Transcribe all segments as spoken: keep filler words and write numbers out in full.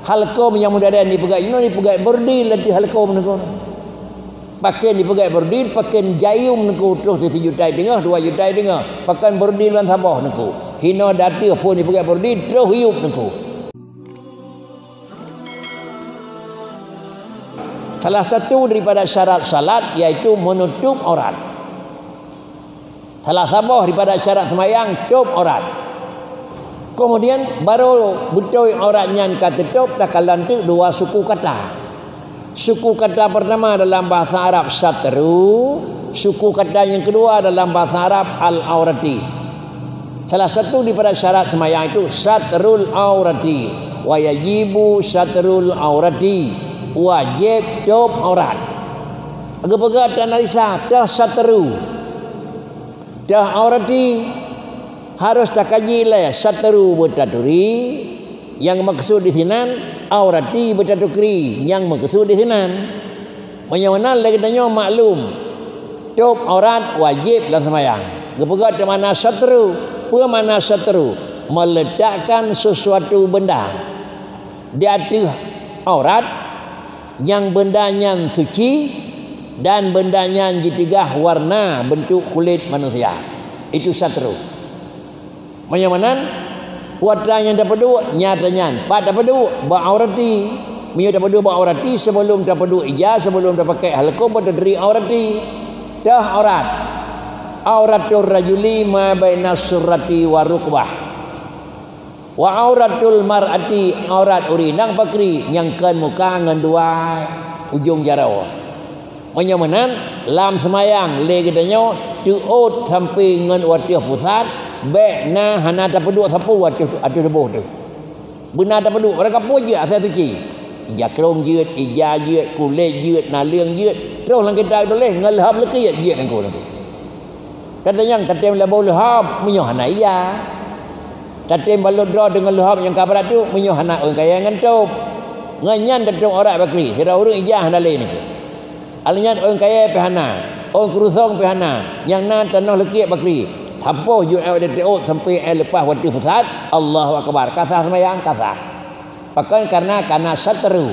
Halkom nyang modern dipeugah inoe, dipeugah bordil ateueh halkom niko. Pakén dipeugah bordil, pakén jayum niko, troh sijuta teungoh, dua juta teungoh. Pakén bordil ban saboh niko. Hinoe di ateueh phon dipeugah bordil, troh yup niko. Salah satu daripada syarat salat yaitu menutup aurat. Salah saboh daripada syarat seumayang, tôb aurat. Kemudian, baru beutôi aurat nyan ka teutôb, takalon teuk dua suku kata. Suku kata pertama dalam bahasa Arab satru, suku kata yang kedua dalam bahasa Arab al-aurati. Salah satu daripada syarat seumayang itu satrul aurati. Wa yajibu satrul aurati. Wajéb tôb aurat. Geupeugah tan Alisa, teuh satru. Teuh aurati harus takaji lé satru beutaturi, nyang meukeusud di sinan, aurati beutatukri, nyang meukeusud di sinan. Meunyoe meunan lé geutanyoe maklum, tôb aurat wajéb lam seumayang. Geupeugah teuh makna satru. Peue makna satru? Meuletakkan sesuatu benda di ateueh aurat nyang benda nyan suci dan benda nyan jiteugah warna beuntuk kulét manusia. Itu satru. Meunyoe meunan, watée nyang tapeuduek, nyata nyan, pat tapeuduek, bak aurati. Meunyoe tapeuduek bak aurati, sebelum tapeuduek ija, sebelum tapakèk halkom, pat taturi aurati. Teuh aurat. Auratur rajuli ma baina surrati wa rukbah. Wa auratul mar'ati, aurat ureueng inong pakri nyang kon muka ngon dua ujong jaroe. Meunyoe meunan, lam seumayang lé geutanyoe teuôt sampoe ngon u ateueh pusat, bèk na hana tapeuduek sapeue ateueh, ateueh tuboh teuh. Beuna tapeuduek, barang kapeue jeuet asai suci. Ija krông jeuet, ija jeuet, kulét jeuet, naleueng jeuet, troh lam kitab tuléh ngon lheuhab leukiet jeuet nangko nangko. Kadang nyang tatem labo leuhab meunyoe hana ija. Tatem balot droe deungon leuhab nyang ka brat tu meunyoe hana ôn kayèe ngon tôb. Ngon nyan tatôb aurat bakri, sidroe ureueng ija hana lé nangko. Alèh nyan ôn kayèe pih hana, ôn keurusong pih hana, nyang na tanoh leukiet bakri. Sapoh jeuet awak teuôt sampoe leupah watèe pusat, Allahu Akbar, ka sah seumayang, ka sah. Pakon? Kareuna kana satru.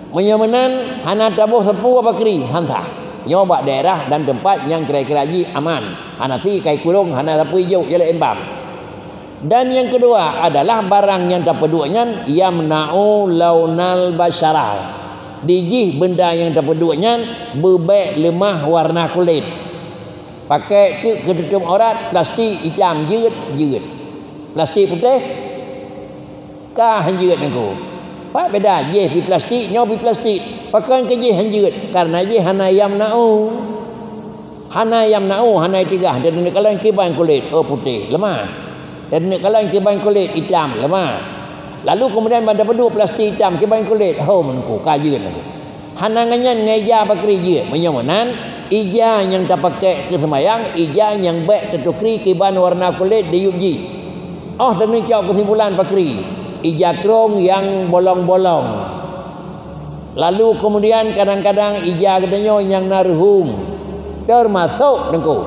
Meunyoe meunan hana taboh sapeue bakri, han sah. Nyoe bak daerah dan teumpat nyang kira-kira jih aman, hana sie kai kurong, hana sapeue jok jalak imbam. Dan nyang keudua adalah barang nyang tapeuduek nyan yamna'u launal basyarah. Di jih benda nyang tapeuduek nyan beubèk leumah warna kulét. Pakèk teuk keu tutôb aurat, plastik itam jeuet, jeuet. Plastik putéh, ka han jeuet nangko. Pat beda, jih pih plastik, nyoe pih plastik. Pakon keu jih han jeuet? Kareuna jih hana yamna'u. Hana yamna'u, hana iteugah. Dan neukalon kiban kulét, oh, putéh, leumah. Dan neukalon kiban kulét, itam, leumah. Lalu keumudian ban tapeuduek plastik itam, kiban kulét, ho, meunangko, ka jeuet nangko. Hana ngon nyan ngon ija bakri jeuet. Meunyoe meunan, ija nyang tapakèk keu seumayang, ija nyang bèk tatukri kiban warna kulét di yup jih. Oh, taneucok keusimpulan bakri, ija krông nyang bolong-bolong. Lalu keumudian kadang-kadang ija geutanyoe nyang na reuhung, teumasok nangko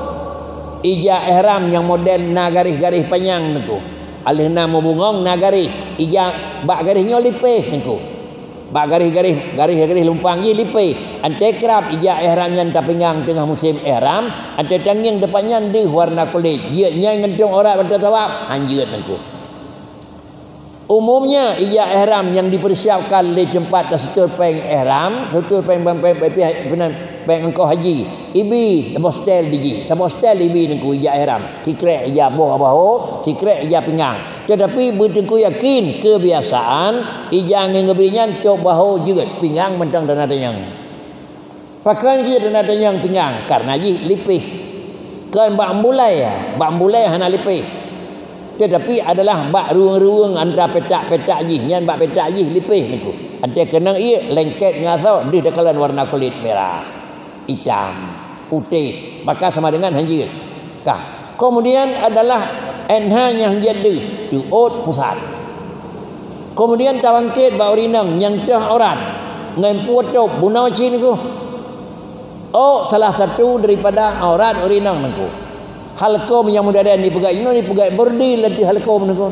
ija ihram nyang model na garéh-garéh panyang nangko. Alheuh na meubungong na garéh, ija bak garéh nyoe lipéh nangko. Bak garéh-garéh, garéh-garéh lumpang jih lipéh. Anté krab ija ihram nyan tapinggang teungoh musém ihram, anté tangieng depan nyan deuh warna kulét. Jeuet nyan ngon tutôb aurat bak tawaf, han jeuet nangko. Umumnya, ija ihram nyang dipersiapkan lé teumpat taseutôt péng ihram, seutôt péng, péng, péng, péng, péng, péng ongkoh haji. Ibi, saboh setel di jih, saboh setel ibi nangko ija ihram. Sikrek ija boh bahô, sikrek ija pinggang. Teutapi beuteungku yakin keubiasaan ija ngon geubri nyan tôb bahô jeuet, pinggang mantong tana tanyong. Pakon jeuet tana tanyong pinggang? Kareuna jih lipéh. Kon bak bulèe, bak bulèe hana lipéh. Teutapi adalah bak ruweueng-ruweueng antara petak-petak jih, nyan bak petak jih lipéh nangko. Anté keunong ié, lengket ngon asoe, deuh takalon warna kulét mirah. Itam, putéh, maka sama dengan han jeuet. Ka. Keumudian adalah N H nyang han jeuet deuh, teuôt pusat. Keumudian tabangkét bak ureueng inong nyang teuh aurat, ngon peue tôb bunoe cit nangko. Oh, salah satu daripada aurat ureueng inong nangko. Halkom nyang modern dipeugah inoe, dipeugah bordil ateueh halkom nangko.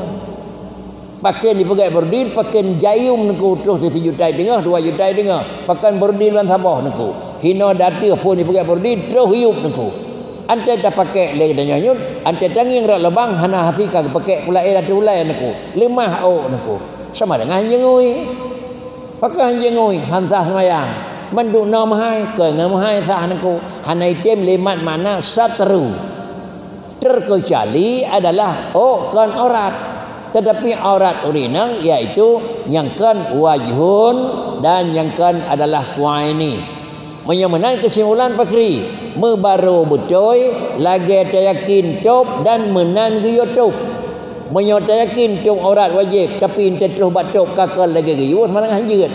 Pakén jipeugét burdin, pakén jayum Teungku, troh sijuta teungoh, dua juta teungoh. Pakén burdin ban saboh Teungku. Hinoe dateuh phon jipeugét burdin, troh yup Teungku. Anté tapakék lé tanyoe nyoe, anté tangieng rot lubang hana hase ka geupakék pula, eh, ateueh ulée Teungku. Leumah ôk Teungku. Sama deungon hanjeut ngui. Pakon hanjeut ngui, han sah seumayang. Mandum na meuhai, kon ngon meuhai sah Teungku. Hana item lé mat makna satru. Terkecuali adalah ôk kon aurat. Tetapi aurat ureueng inong yaitu nyang kon wajhun dan nyang kon adalah kuaini. Meunyoe meunan keusimpulan pakri, meubaroe beutôi lagée tayakin tôb dan meunan geuyue tôb. Meunyoe tayakin tôb aurat wajéb, tapi enteuk troh bak tôb ka kon lagée geuyue, seumana hanjeut.